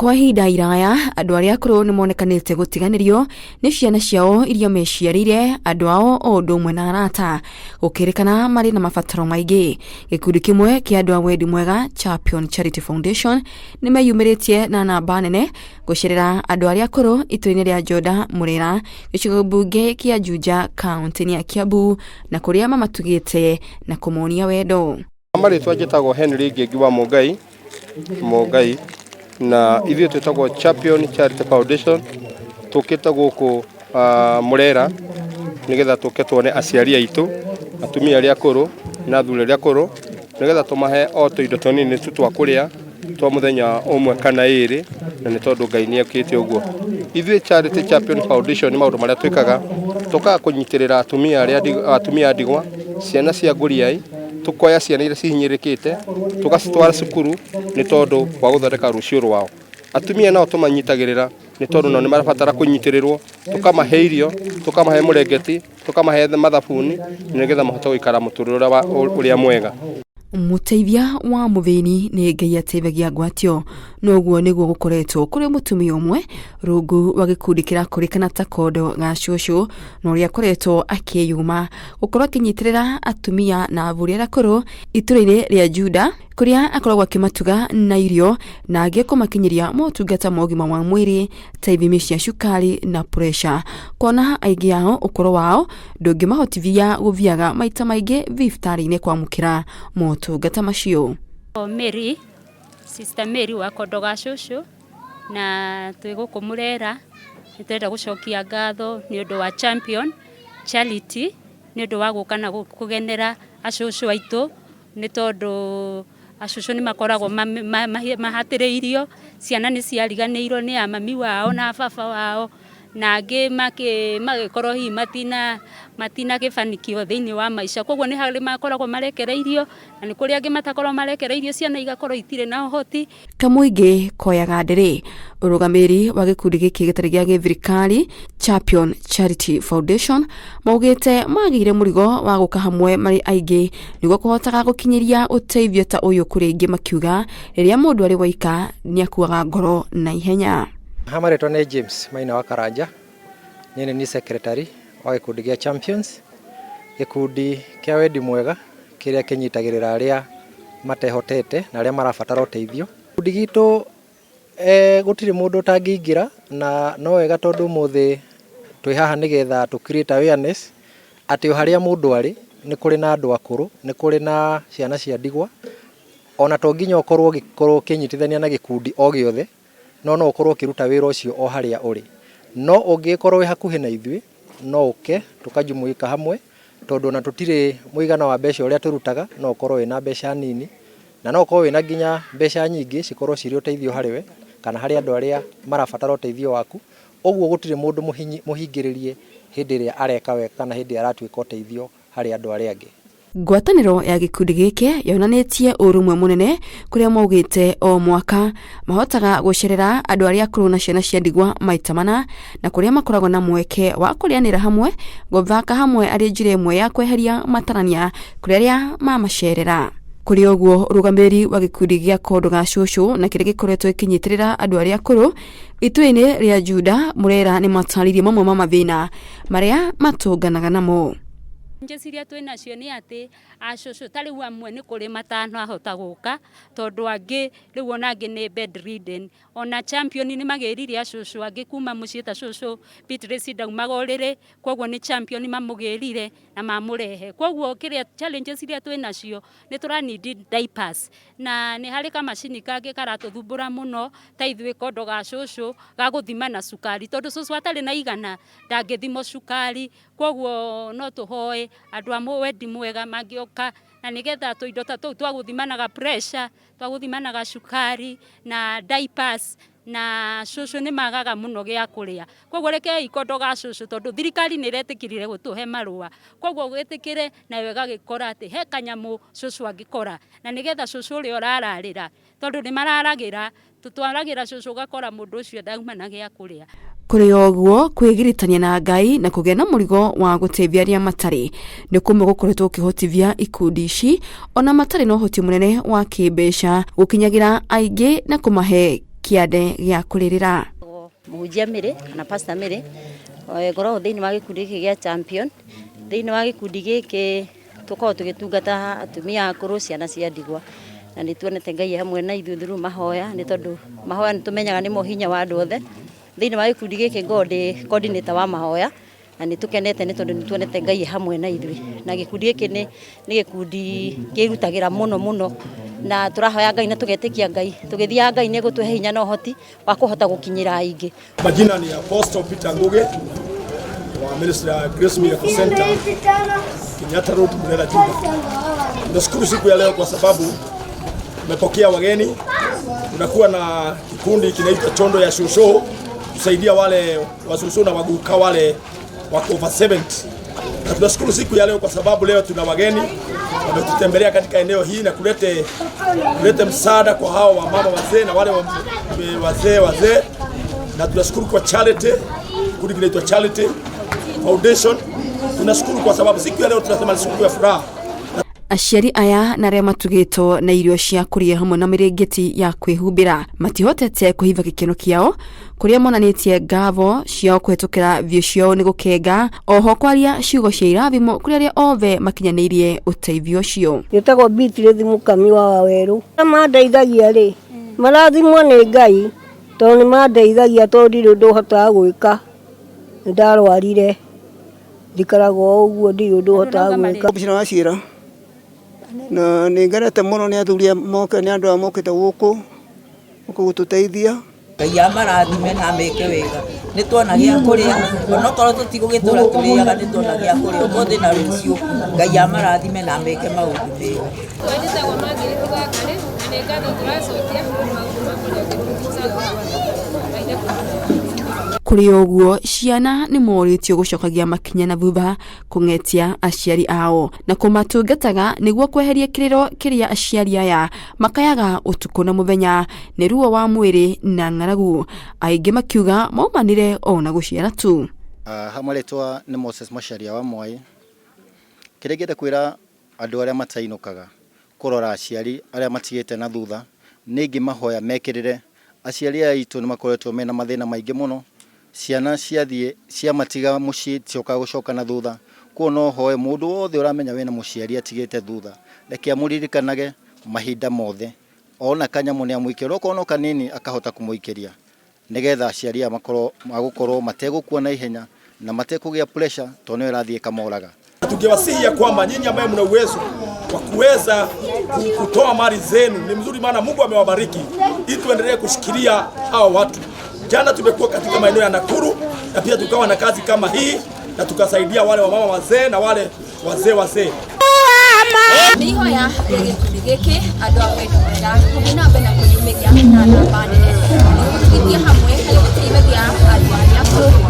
Kwa ihinda iraya andũ arĩa akũrũ nĩ monekanĩte gũtiganĩrio nĩ ciana ciao iria meciarĩire, andũ ao o ũndũ ũmwe na arata, gũkĩrĩkana marĩ na mabataro maingĩ. Gĩkundi kĩmwe kĩa andũ a wendi mwega, Champion Charity Foundation, nĩ meyumĩrĩtie na namba nene gũcerera andũ arĩa akũrũ itũra-inĩ rĩa Njonda Mũrĩra, gĩcigo mbunge kĩa Juja, kaũntĩ-inĩ ya Kiambu, na kũrĩa mamatugĩte na kũmonia wendo. Marĩtwa njĩtagwo Henry Ngĩngi wa Mũngai, Mũngai, na ithuĩ twĩtagwo Champion Charity Foundation, tũkĩte gũkũ Mũrera nĩgetha tũke tuone aciari aitũ, atumia arĩa akũrũ na athuri arĩa akũrũ, nĩgetha tũmahe o tũindo tũnini tu twa kũrĩa twa mũthenya ũmwe kana ĩrĩ, na nĩ tondũ Ngai nĩ ekĩte ũguo. Ithuĩ Charity Champion Foundation maũndũ marĩa twĩkaga, tũkaga kũnyitĩrĩra atumia arĩa atumia a ndigwa, ciana cia ngũriai, tũkoya ciana iria cihinyĩrĩrĩkĩte tũgacitwara cukuru nĩ tondũ wa gũthondeka rũciũ rwao. Atumia nao tũmanyitagĩrĩra nĩ tondũ nao nĩ marabatara kũnyitĩrĩrwo, tũkamahe irio, tũkamahe mũrengeti, tũkamahe mathabuni nĩgetha mahote gũikara mũtũrĩre ũrĩa mwega. Mũteithia wa mũthĩni nĩ Ngai ateithagia ngwatio, noguo nĩguo gũkoretwo kũrĩ mũtumia ũmwe rungu rwa gĩkundi kĩrakũrĩkana ta kondo ga cũcũ, na ũrĩa akoretwo akĩyuma gũkorwo akĩnyitĩrĩra atumia na athuri arĩa akũrũ itũra-inĩ rĩa Juda, kũrĩa akoragwo akĩmatuga na irio na angĩ kũmakinyĩria motungata ma ũgima wa mwĩrĩ ta ithimi cia cukari na pressure, kuona aingĩ ao ũkũrũ wao ndũngĩmahotithia gũthiaga maita maingĩ thibitarĩ-inĩ kwamũkĩra motungata macio. Mary, Sister Mary wa Kondo ga Cũcũ, na twĩ gũkũ Mũrera, nĩ tũrenda gũcokia ngatho nĩ ũndũ wa Champion Charity, nĩ ũndũ wa gũka na kũgenera acũcũ aitũ, nĩ tondũ acũcũ nĩ makoragwo mahatĩrĩirio, ciana nĩ ciariganĩirwo nĩ a mami wao na a baba wao, na angĩ magĩkorwo hihi matinagĩbanikiwa thĩiniĩ wa maica, koguo nĩ harĩ makoragwo marekereirio, na nĩ kũrĩ angĩ matakoragwo marekereirio ciana igakorwo itirĩ na ũhoti. Kamũingĩ koyaga ndĩrĩ. Ũrũgamĩrĩri wa gĩkundi gĩkĩ gĩtarĩ gĩa gĩthirikari Champion Charity Foundation maugĩte magĩire mũrigo wa gũka hamwe marĩ aingĩ nĩguo kũhotaga gũkinyĩria ũteithio ta ũyũ kũrĩ aingĩ, makiuga rĩrĩa mũndũ arĩ waika nĩakuaga ngoro na ihenya. Ha marĩtwa nĩ James Maina wa Karanja, niĩ nĩ niĩ secretary wa gĩkundi gĩa Champions, gĩkundi kĩa wendi mwega kĩrĩa kĩnyitagĩrĩra arĩa matehotete na arĩa marabatara ũteithio. Gĩkundi gitũ gũtirĩ mũndũ ũtangĩingĩra na no wega tondũ ũmũthĩ twĩ haha nĩgetha tũ create awareness atĩ o harĩa mũndũ arĩ nĩ kũrĩ na andũ akũrũ, nĩ kũrĩ na ciana cia ndigwa, ona to nginya ũkorwo ũgĩkorwo ũkĩnyitithania na gĩkundi o gĩothe, no no ũkorwo ũkĩruta wĩra ũcio o harĩa ũrĩ. No ũngĩgĩkorwo wĩ hakuhĩ na ithuĩ, no ũke tũkajumuika hamwe, tondũ ona tũtirĩ mũigana wa mbeca ũrĩa tũrutaga, no ũkorwo wĩna mbeca nini, na no ũkorwo wĩna nginya mbeca nyingĩ cikorwo cirĩ ũteithio harĩ we, kana harĩ andũ arĩa marabatara ũteithio waku. Ũguo gũtirĩ mũndũ mũhingĩrĩrie hĩndĩ ĩrĩa areka wega kana hĩndĩ ĩrĩa aratuĩka ũteithio harĩ andũ arĩa angĩ. Ngwatanĩro ya gĩkundi gĩkĩ yonanĩtie ũrũmwe mũnene kũrĩa maugĩte o mwaka mahotaga gũcerera andũ arĩa akũrũ na ciana cia ndigwa maita mana, na kũrĩa makoragwo na mweke wa kũrĩanĩra hamwe, gũthaka hamwe arĩ njĩra ĩmwe ya kweheria matarania kũrĩ arĩa mamacerera. Kũrĩ ũguo, ũrũgamĩrĩri wa gĩkundi gĩa Kondo ga Cũcũ na kĩrĩa gĩkoretwo gĩkĩnyitĩrĩra andũ arĩa akũrũ itũra-inĩ rĩa Juda Mũrera nĩ matarĩirie mamwe ma mathĩna marĩa matũnganaga namo. Challenges iria twĩ nacio nĩ atĩ acũcũ ta rĩu amwe nĩ kũrĩ matanahota gũka tondũ angĩ rĩu ona angĩ nĩ bedridden. Ona champion nĩ magĩrire acũcũ angĩ kuma mũciĩ ta cũcũ Beatrice ndaumaga ũrĩrĩ, koguo nĩ champion mamũgĩrire na mamũrehe. Koguo kĩrĩa challenges iria twĩ nacio nĩ tũra need diapers na nĩ harĩ kamacini kangĩ karatũthumbũra mũno ta ithuĩ kondo ga cũcũ ga gũthima na cukari, tondũ cũcũ atarĩ na igana ndangĩthimwo cukari. Kwoguo no tũhoe andũ a wendi mwega mangĩoka na nĩgetha tũindo ta tũu twa gũthimanaga pressure, twa gũthimanaga cukari na diapers na cũcũ nĩ magaga mũno gĩa kũrĩa. Kwoguo rekei kondo ga cũcũ tondũ thirikari nĩ ĩretĩkĩrire gũtũhe marũa, kwoguo wĩtĩkĩre nayo ĩgagĩkora atĩ he kanyamũ cũcũ angĩkora na nĩgetha cũcũ ũrĩa ũrararĩra tondũ nĩ mararagĩra, tũtwaragĩra cũcũ ũgakora mũndũ ũcio ndauma na gĩa kũrĩa. Kũrĩ o ũguo, kwĩgiritania na Ngai na kũgĩa na mũrigo wa gũteithia arĩa matarĩ nĩ kũmwe gũkoretwo gũkĩhotithia ikundi ici ona matarĩ na ũhoti mũnene wa kĩmbeca gũkinyagĩra aingĩ na kũmahe Kĩande gĩa kũrĩrĩra. Mũhunjia Mĩrĩ kana Pastor Mĩrĩ, ngoragwo thĩinĩ wa gĩkundi gĩkĩ gĩa Champion. Thĩinĩ wa gĩkundi gĩkĩ tũkoragwo tũgĩtungata atumia akũrũ, ciana cia ndigwa, na nĩ tuonete Ngai hamwe na ithuĩ through mahoya, nĩ tondũ mahoya nĩ tũmenyaga nĩmo hinya wa andũ othe. Thĩinĩ wa gĩkundi gĩkĩ ngoragwo ndĩ coordinator wa mahoya, na nĩ tũkenete nĩ tondũ nĩ tuonete Ngai hamwe na ithuĩ. Na gĩkundi gĩkĩ nĩ gĩkundi kĩrutagĩra mũno mũno, na tũrahoya Ngai na tũgetĩkia Ngai, tũgĩthiaga Ngai nĩ egũtũhe hinya na ũhoti wa kũhota gũkinyĩra aingĩ. Majina ni Apostle Peter Ngugi wa Ministry ya Grace Miracle Center, Kenyatta Road, Murera, Juba. Tunashukuru siku ya leo kwa sababu tumepokea wageni. Tunakuwa na kikundi kinaitwa Chondo ya Shosho kusaidia wale washosho na waguka wale wako over 70. Na tunashukuru siku ya leo kwa sababu leo tuna wageni wametutembelea katika eneo hii na kulete msaada kwa hao wamama wazee na wale wazee wazee. Na tunashukuru kwa charity, kundi kinaitwa Charity Foundation. Tunashukuru kwa sababu siku ya leo tunasema ni siku ya furaha. Aciari aya na arĩa matugĩtwo na irio cia kũrĩa hamwe na mĩrĩngĩti ya kwĩhumbĩra matihotete kũhitha gĩkeno kĩao, kũrĩa monanĩtie ngatho ciao kũhetũkĩra thiũ ciao nĩ gũkenga, oho kwaria ciugo cia irathimo kũrĩ arĩa othe makinyanĩirie ũteithio ũcio. Njĩtagwo Beatrice Mũkami wa Wawerũ. Mandeithagia rĩ, marathimwo nĩ Ngai tondũ nĩ mandeithagia, tondũ ndirĩ ũndũ hotaga gwĩka. Nĩ ndarwarire, njikaraga o ũguo, ndirĩ ũndũ hotaga gwĩka. Commissioner wa ciira na nĩ ngenete mũno nĩ athuri moke, nĩ andũ aya mokĩte gũkũ gũkũ gũtũteithia. Ngai amarathime na ameke wega. Nĩ tuona gĩa kũrĩa, onokorwo tũtigũgĩtũra tũrĩaga, nĩ tuona gĩa kũrĩa ũmũthĩ na rũciũ. Ngai amarathime na ameke maũndũ mega. Njĩtagwo Margaret Wangari, na nĩ ngatho tũracokia maũndũ ma kũrĩa. Kũrĩ ũguo, ciana nĩ morĩtio gũcokagia makinya na thutha kũng'etia aciari ao na kũmatungataga nĩguo kweheria kĩrĩro kĩrĩa aciari aya makayaga ũtukũ na mũthenya nĩ ruo wa mwĩrĩ na ng'aragu, aingĩ makiuga maumanire o na gũciara tu. Hamwe rĩtwa nĩ Moses Macharia wa Mwai. Kĩrĩa ingĩenda kwĩra andũ arĩa matainũkaga kũrora aciari arĩa matigĩte na thutha, nĩ ingĩmahoya mekĩrĩre. Aciari aya aitũ nĩ makoretwo mena mathĩna maingĩ mũno. Ciana ciathiĩ ciamatiga mũciĩ ciokaga gũcoka na thutha. Koguo no hoe mũndũ wothe ũramenya wĩna mũciari atigĩte thutha, reke amũririkanage mahinda mothe. Ona kanyamũ nĩ amũikĩria, okorwo no kanini akahota kũmũikĩria, nĩgetha aciari aya makorwo magũkorwo mategũkua na ihenya na matekũgĩa pressure, tondũ nĩyo ĩrathiĩ ĩkamoraga. Tukiwasihi ya kwamba nyinyi ambaye mna uwezo wa kuweza kutoa mali zenu ni mzuri, maana Mungu amewabariki, ili tuendelee kushikilia hao watu. Jana tumekuwa katika maeneo ya Nakuru na pia tukawa na kazi kama hii na tukasaidia wale wamama wazee na wale wazee wazee. Nĩ ihoya rĩa gĩkundi gĩkĩ andũ a wendi mwega gũthiĩ na mbere na kwĩyumĩria na namba nene nĩguo tũgĩthiĩ hamwe harĩ gũteithagia andũ arĩa akũrũ.